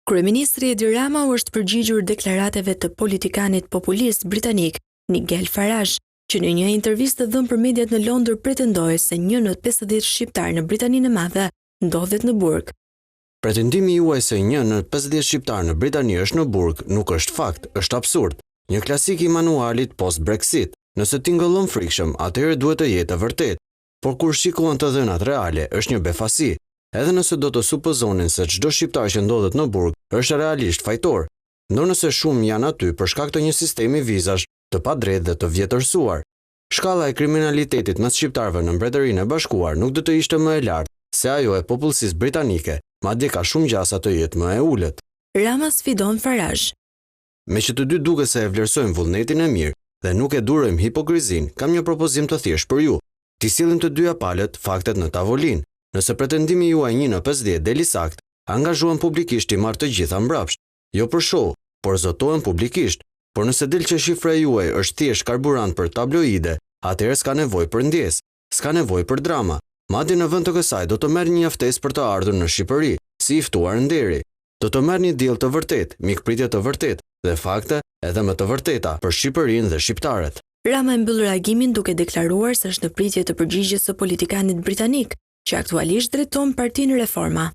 Kryeministri Edi Rama u është përgjigjur deklaratave të politikanit populist britanik Nigel Farage, që në një intervistë të dhënë për mediat në Londër pretendoi se një në 50 shqiptarë në Britaninë e Madhe ndodhet në burg. Pretendimi juaj se një në 50 shqiptarë në Britani është në burg nuk është fakt, është absurd. Një klasik i manualit post-Brexit. Nëse tingëllon frikshëm, atëherë duhet të jetë e vërtetë. Por kur shikohen të dhënat reale, është një befasi. Edhe nëse do të supozonin se çdo shqiptar që ndodhet në burg është realisht fajtor, ndonëse shumë janë aty për shkak të një sistemi vizash të padrejtë dhe të vjetërsuar. Shkalla e kriminalitetit mes shqiptarëve në Mbretërinë e Bashkuar nuk do të ishte më e lartë se ajo e popullsisë britanike, madje ka shumë gjasa të jetë më e ulët. Rama sfidon Farage. Meqë të dy duket se e vlerësojmë vullnetin e mirë dhe nuk e durojmë hipokrizinë, kam një propozim të thjeshtë për ju. T'i sjellim të dyja palët faktet në tavolinë. Nëse pretendimi juaj një në 50 del i saktë, angazhohem publikisht t'i marr të gjitha mbrapsht. Jo për show, por zotohem publikisht. Por nëse del që shifra juaj është thjesht karburant për tabloide, atëherë s'ka nevojë për ndjesë, s'ka nevojë për drama. Madje në vend të kësaj do të merrni një ftesë për të ardhur në Shqipëri, si i ftuar nderi. Do të merrni diell të vërtetë, mikpritje të vërtetë dhe fakte edhe më të vërteta për Shqipërinë dhe shqiptarët. Rama e mbyll reagimin duke deklaruar se është në pritje të përgjigjes së politikanit britanik, që aktualisht drejton Partinë Reforma.